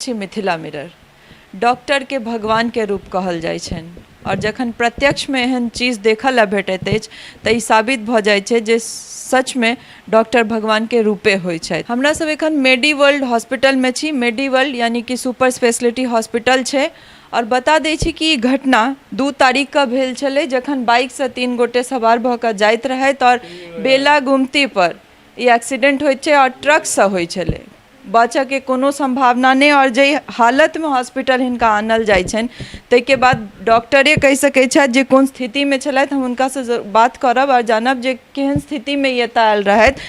छी मिथिला मिरर। डॉक्टरके भगवानके रूप कहल जाइ छनि आओर जखन प्रत्यक्षमे एहन चीज देखऽ लए भेटैत अछि तऽ ई साबित भऽ जाइ छै जे सचमे डॉक्टर भगवानके रूपे होइ छथि। हमरा सब एखन मेडी वर्ल्ड हॉस्पिटलमे छी। मेडी वर्ल्ड यानी कि सुपर स्पेशलिटी हॉस्पिटल छै आओर बता दै छी कि ई घटना 2 तारीखके भेल छलै जखन बाइकसँ 3 गोटे सवार भऽ कऽ जाइत रहथि आओर बेला गुमती पर ई एक्सीडेंट होइत छै आओर ट्रकसँ होइ छलै। बचऽके कोनो सम्भावना नहि आओर जाहि हालतमे हॉस्पिटल हिनका आनल जाइ छनि ताहिके बाद डॉक्टरे कहि सकै छथि जे कोन स्थितिमे छलथि। हम हुनकासँ बात करब आओर जानब जे केहन स्थितिमे ई एतऽ आयल रहथि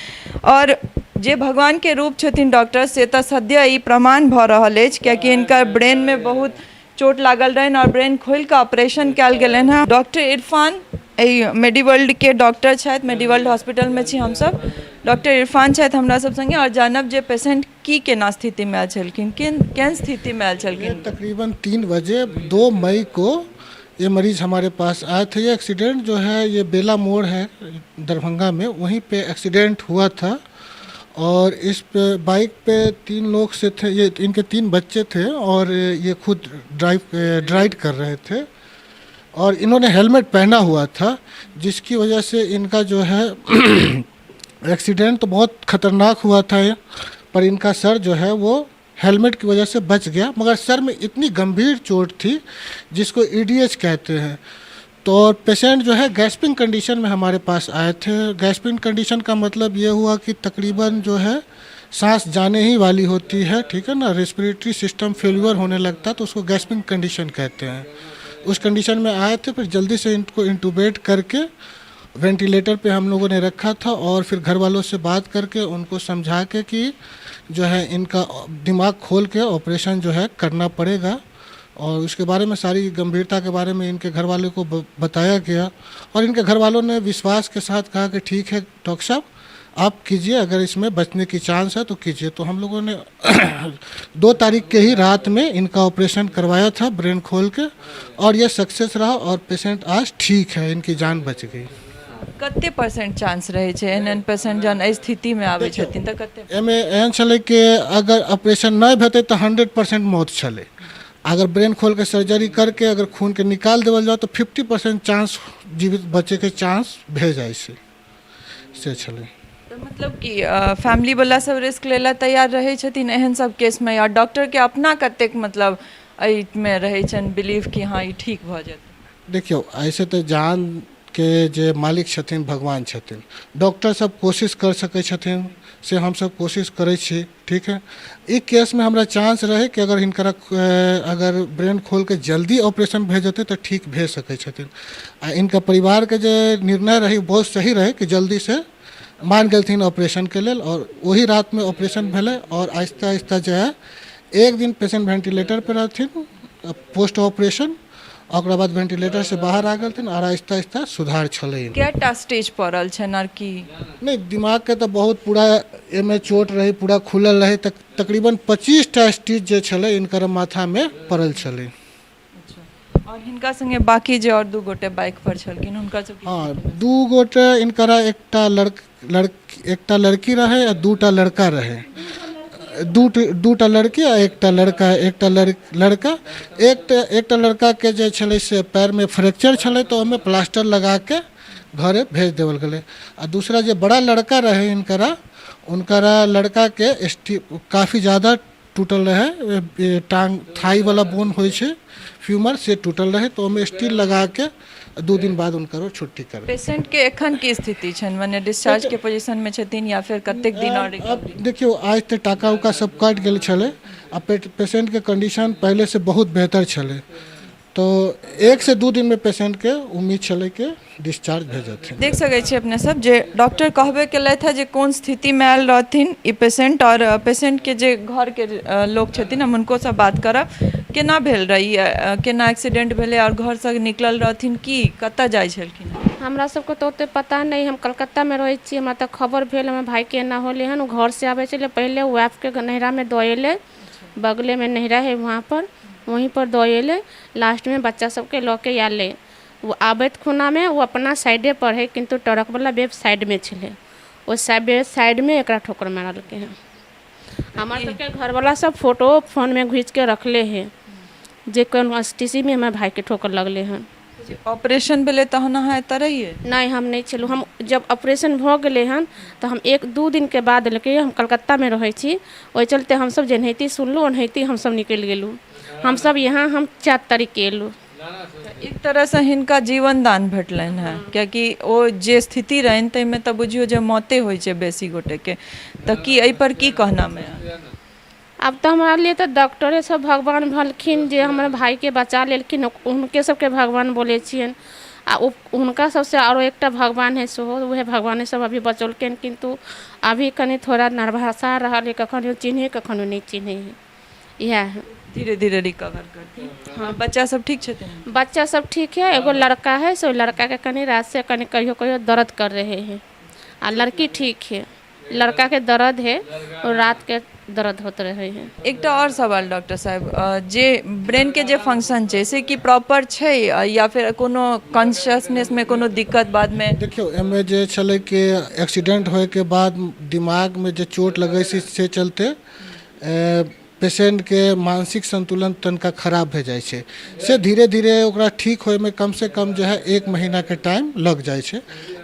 आओर जे भगवानके रूप छथिन डॉक्टर से तऽ सद्यः ई प्रमाण भऽ रहल अछि कियाकि हिनकर ब्रेनमे बहुत चोट लागल रहनि आओर ब्रेन खोलि कऽ ऑपरेशन कयल गेलनि हेँ। डॉक्टर इरफान एहि मेडिवर्ल्डके डॉक्टर छथि। मेडिवर्ल्ड हॉस्पिटलमे छी हमसभ। डॉक्टर इरफान छथि हमरा सब सङ्गे आओर जानब जे पेशेंट की केना स्थितिमे आयल छलखिन, केहन स्थितिमे आयल छलखिन। तकरीबन 3 बजे 2 मई को ये मरीज हमारे पास आए थे। ये एक्सीडेंट जो है ये बेला मोड़ है दरभंगा में, वहीं पे एक्सीडेंट हुआ था और इस पे बाइक पे 3 लोग से थे, ये इनके 3 बच्चे थे और ये खुद ड्राइव कर रहे थे और इन्होंने हेलमेट पहना हुआ था, जिसकी वजह से इनका जो है एक्सीडेंट तो बहुत ख़तरनाक हुआ था, पर इनका सर जो है वो हेलमेट की वजह से बच गया, मगर सर में इतनी गंभीर चोट थी जिसको EDH कहते हैं। तो पेशेंट जो है गैस्पिंग कंडीशन में हमारे पास आए थे। गैस्पिंग कंडीशन का मतलब ये हुआ कि तकरीबन जो है सांस जाने ही वाली होती है, ठीक है ना, रेस्पिरेटरी सिस्टम फेल्यूर होने लगता है तो उसको गैस्पिंग कंडीशन कहते हैं। उस कंडीशन में आए थे, फिर जल्दी से इनको इंटूबेट करके वेंटिलेटर पे हम लोगों ने रखा था और फिर घर वालों से बात करके उनको समझा के कि जो है इनका दिमाग खोल के ऑपरेशन जो है करना पड़ेगा और उसके बारे में सारी गंभीरता के बारे में इनके घर वालों को बताया गया और इनके घर वालों ने विश्वास के साथ कहा कि ठीक है डॉक्टर साहब आप कीजिए, अगर इसमें बचने की चांस है तो कीजिए। तो हम लोगों ने 2 तारीख के ही रात में इनका ऑपरेशन करवाया था ब्रेन खोल के और ये सक्सेस रहा और पेशेंट आज ठीक है, इनकी जान बच गई। कते परसेंट चांस रहै छै एहन एहन पेशेंट जहन एहि स्थितिमे आबै छथिन तऽ कते? एहिमे एहन छलै कि अगर ऑपरेशन नहि हेतै तऽ 100% मौत छलै। अगर ब्रेन खोल के सर्जरी करके अगर खून के निकाल देवल जाओ तो 50% चांस जीवित बचे के चांस भे जाइ छै, से छलै। तऽ मतलब कि फैमिली वाला सब रिस्क लै लए तैयार रहै छथिन एहन सब केसमे या डॉक्टरके अपना कतेक मतलब एहिमे रहै छनि बिलीफ कि हँ ई ठीक भऽ जेतै? देखियौ, ऐसे तऽ जान के जे मालिक छथिन भगवान छथिन, डॉक्टर सब कोशिश कर सकै छथिन, से हमसब कोशिश करै छी, ठीक है। ई केसमे हमरा चांस रहै कि अगर हिनकर अगर ब्रेन खोल के जल्दी ऑपरेशन भए जेतै तऽ ठीक भए सकै छथिन आ इनका परिवारके जे निर्णय रहै बहुत सही रहै कि जल्दी से मान गेलथिन ऑपरेशनके लेल और ओही रातमे ऑपरेशन भेलै और आहिस्ता आहिस्ता जे है एक दिन पेशेंट वेंटिलेटर पर रहथिन पोस्ट ऑपरेशन, ओकरा बाद वेंटिलेटर से बाहर आ गेलथिन और आहिस्ता आहिस्ता सुधार छलै। कएटा स्टेज पड़ल छनि आर की? नहि, दिमागके तऽ बहुत पूरा एहिमे चोट रहै, पूरा खुलल रहै, तऽ तकरीबन 25टा स्टिच जे छलै इनकर माथामे पड़ल छलै। आओर हिनका संगे बाकी जे आओर 2 गोटे बाइक पर छलखिन हुनकर सब? हँ, 2 गोटे इनकर एकटा लड़की रहै आ 2टा लड़का रहै, 2टा लड़की आ एकटा लड़का, एकटा लड़का एकटा लड़काके जे छलै से पैरमे फ्रैक्चर छलै तऽ ओहिमे प्लास्टर लगाके घरे भेज देवल गेलै आ दूसरा जे बड़ा लड़का रहै इनकरा, उनकरा लड़काके काफी ज़्यादा टूटल रहै, टांग थाई वाला बोन होइ छै फ्यूमर से टूटल रहै तऽ ओहिमे स्टील लगाके 2 दिन बाद हुनकर छुट्टी कर। पेशेंट के एखन की स्थिति छनि, माने डिस्चार्ज के पोजीशन में छथिन या फिर कतेक दिन और? अब देखियौ, आज तऽ टाका उका सब कटि गेल छलै आ पेशेंट के कंडीशन पहले से बहुत बेहतर छलै, तो 1 से 2 दिन में पेशेंट के उम्मीद छलै कि डिस्चार्ज भए जेथिन। देख सकै छी अपने सब जे डॉक्टर कहबे केलथि हँ जे कोन स्थितिमे आयल रहथिन ई पेशेंट और पेशेंटके जे घरके लोक छथिन हम हुनकोसँ बात करब। केना भेल रहै, केना एक्सीडेंट भेलै और घरसँ निकलल रहथिन की कतऽ जाइ छलखिन? हमरा सबके तऽ ओते पता नहि, हम कलकत्तामे रहै छी। हमरा तऽ खबर भेल हमर भाइके एना होलै हन। ओ घरसँ आबै छलै, पहिले वाइफके नैहरामे दऽ एलै, बगलेमे नैहरा हइ वहाँपर, वहीँपर दऽ एलै। लास्टमे बच्चा सबके लऽ के आएलै। ओ आबैत खुनामे ओ अपना साइडेपर हइ, किन्तु ट्रकवला बेब साइडमे छलै, ओ बेब साइडमे एकरा ठोकर मारलकै हँ। हमर सबके घरवला सब फोटो फोनमे घीचके रखले है जे कोन एस टी सी मे हमर भाइके ठोकर लगलै हन। ऑपरेशन भेलै तहन अहाँ एतऽ रहियै? नहि, हम नहि छलहुँ। हम जब ऑपरेशन भऽ गेलै हन तऽ हम एक दू दिनके बाद लेके हम कलकत्तामे रहै छी, ओहि चलते हमसब जेनाहिते सुनलहुँ ओनाहिते हमसब निकलि गेलहुँ। हमसब यहाँ हम 4 तारीखके एलहुँ। एक तरहसँ हिनका जीवन दान भेटलनि हेँ, कियाकि ओ जे स्थिति रहनि ताहिमे तऽ बुझियौ जे मौते होइ छै बेसी गोटेके। तऽ की एहिपर की कहनाम अइ? आब तऽ हमरा लिए तऽ डॉक्टरे सब भगवान भेलखिन जे हमर भाइके बचा लेलखिन, हुनके सबके भगवान बोलै छियनि। आ ओ हुनका सबसँ आरो एकटा भगवान हइ सेहो उएह भगवाने सब अभी बचौलखिन, किन्तु अभी कनि थोड़ा नर्भसा रहल हइ, कखनो चिन्है कखनो नहि चिन्है हइ, इएह हइ। धीरे धीरे रिकवर करथिन। हँ, बच्चा सब ठीक छथिन? बच्चा सब ठीक है, एगो लड़का है से ओहि लड़काके कनि रातसँ कनि कहियो कहियो दर्द कर रहे है, आ लड़की ठीक है। लड़का के दर्द है और रात के दर्द होत रहे है। एकटा आओर सवाल डॉक्टर साहब, जे ब्रेन के जे फंक्शन छै से की प्रॉपर छै या फिर कोनो कॉन्शियसनेस में कोनो दिक्कत बाद में? देखियौ, एहिमे जे छलै कि एक्सीडेंट होइके बाद दिमागमे जे चोट लगै छै से चलते पेशेंटके मानसिक संतुलन तनिका खराब भए जाइ छै, से धीरे धीरे ओकरा ठीक होइमे कमसँ कम जे है 1 महीनाके टाइम लग जाइ छै।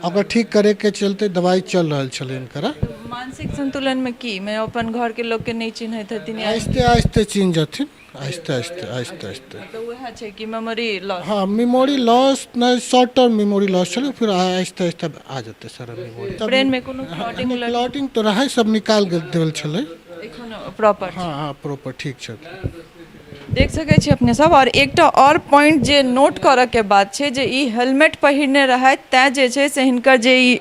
ओकरा ठीक करैके चलते दवाइ चल रहल छलै हिनकरा। मानसिक संतुलनमे की मे अपन घरके लोकके नहि चिन्हैत हेथिन या? आहिस्ते आहिस्ते चिन्ह जथिन, आहिस्ते आहिस्ते आहिस्ते आहिस्ते। तऽ उएह छै कि मेमोरी लॉस? हँ, मेमोरी लॉस नहि, शॉर्ट टर्म मेमोरी लॉस छलै, फिर आहिस्ते आहिस्ते आ जेतै सारा मेमोरी। ब्रेनमे कोनो क्लॉटिंग? क्लॉटिंग तऽ रहै, सब निकाल देल छलै। एखन प्रॉपर? हँ हँ, प्रॉपर ठीक छै। देख सकै छी अपने सब। आओर एकटा आओर पॉइंट जे नोट करऽके बात छै जे ई हेलमेट पहिरने रहथि तैँ जे छै से हिनकर जे ई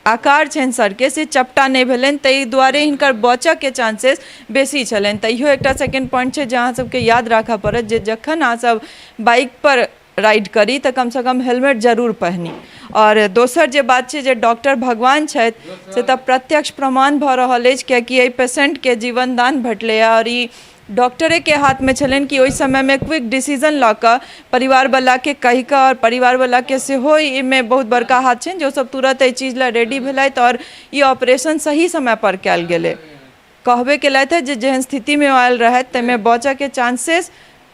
आकार छनि सरके से चपटा नहि भेलनि, ताहि दुआरे हिनकर बचऽके चांसेस बेसी छलनि। तऽ इहो एकटा सेकेंड पॉइंट छै जे अहाँ सबके याद राखऽ पड़त जे जखन अहाँ सब बाइकपर राइड करी तऽ कमसँ कम हेलमेट जरूर पहिनी। आओर दोसर जे बात छै जे डॉक्टर भगवान छथि से तऽ प्रत्यक्ष प्रमाण भऽ रहल अछि, कियाकि एहि पेशेंटके जीवनदान भेटलैए आओर ई डॉक्टरेके हाथमे छलनि कि ओहि समयमे क्विक डिसीजन लऽ कऽ परिवारवलाके कहि कऽ, आओर परिवारवलाके सेहो एहिमे बहुत बड़का हाथ छनि जे ओसभ तुरन्त एहि चीज लए रेडी भेलथि आओर ई ऑपरेशन सही समयपर कयल गेलै। कहबे केलथि हँ जे जेहन स्थितिमे ओ आयल रहथि ताहिमे बचऽके चांसेस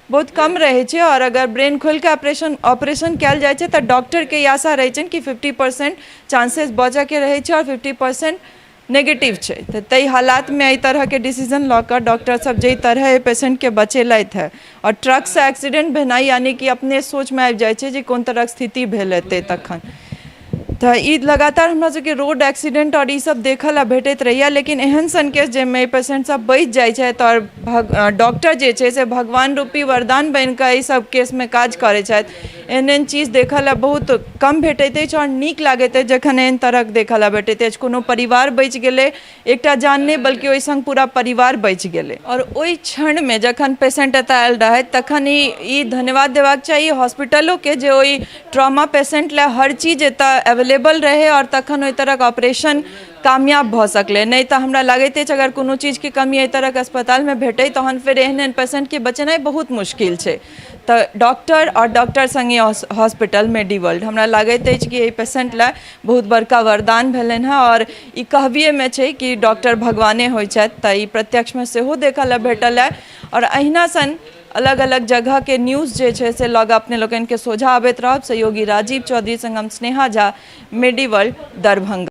बहुत कम रहै छै, आओर अगर ब्रेन खोलिके ऑपरेशन कयल जाइ छै तऽ डॉक्टरके ई आशा रहै छनि कि 50% चांसेस बचऽके रहै छै आओर 50% नेगेटिव छै। तऽ ताहि हालातमे एहि तरहके डिसीजन लऽ कऽ डॉक्टर सब जाहि तरहे एहि पेशेंटके बचेलथि हँ, आओर ट्रकसँ एक्सीडेंट भेनाइ यानि कि अपने सोचमे आबि जाइ छै जे कोन तरहक स्थिति भेल हेतै तखन। तऽ ई लगातार हमरा सबके रोड एक्सीडेंट आओर ई सब देखऽ लए भेटैत रहैया, लेकिन एहन सन केस जाहिमे पेशेंट सब बचि जाइ छथि आओर डॉक्टर जे छै से भगवान रूपी वरदान बनि कऽ एहि सब केसमे काज करै छथि, एहन एहन चीज देखऽ लए बहुत कम भेटैत अछि आओर नीक लागैत अछि जखन एहन तरहक देखऽ लए भेटैत अछि। कोनो परिवार बचि गेलै, एकटा जान नहि बल्कि ओहि सङ्ग पूरा परिवार बचि गेलै। आओर ओहि क्षणमे जखन पेशेंट एतऽ आयल रहथि तखन ई धन्यवाद देबाक चाही हॉस्पिटलोके जे ओहि ट्रॉमा पेशेंट लए हर चीज एतऽ अवेलेबल रहै आओर तखन ओहि तरहक ऑपरेशन कामयाब भऽ सकलै। नहि तऽ हमरा लागैत अछि अगर कोनो चीजके कमी एहि तरहक अस्पतालमे भेटै तहन फेर एहन एहन पेशेंटके बचेनाइ बहुत मुश्किल छै। तऽ डॉक्टर आओर डॉक्टर सङ्गे हॉस्पिटल मेडिवर्ल्ड हमरा लागैत अछि कि एहि पेशेंट लए बहुत बड़का वरदान भेलनि हँ। आओर ई कहबिएमे छै कि डॉक्टर भगवाने होइ छथि, तऽ ई प्रत्यक्षमे सेहो देखऽ लए भेटल हँ। आओर अहिना सन अलग अलग जगहके न्यूज जे छै से लऽ कऽ अपने लोकनिके सोझाँ अबैत रहब। सहयोगी राजीव चौधरी सङ्ग हम स्नेहा झा, मेडिवर्ल्ड, दरभंगा।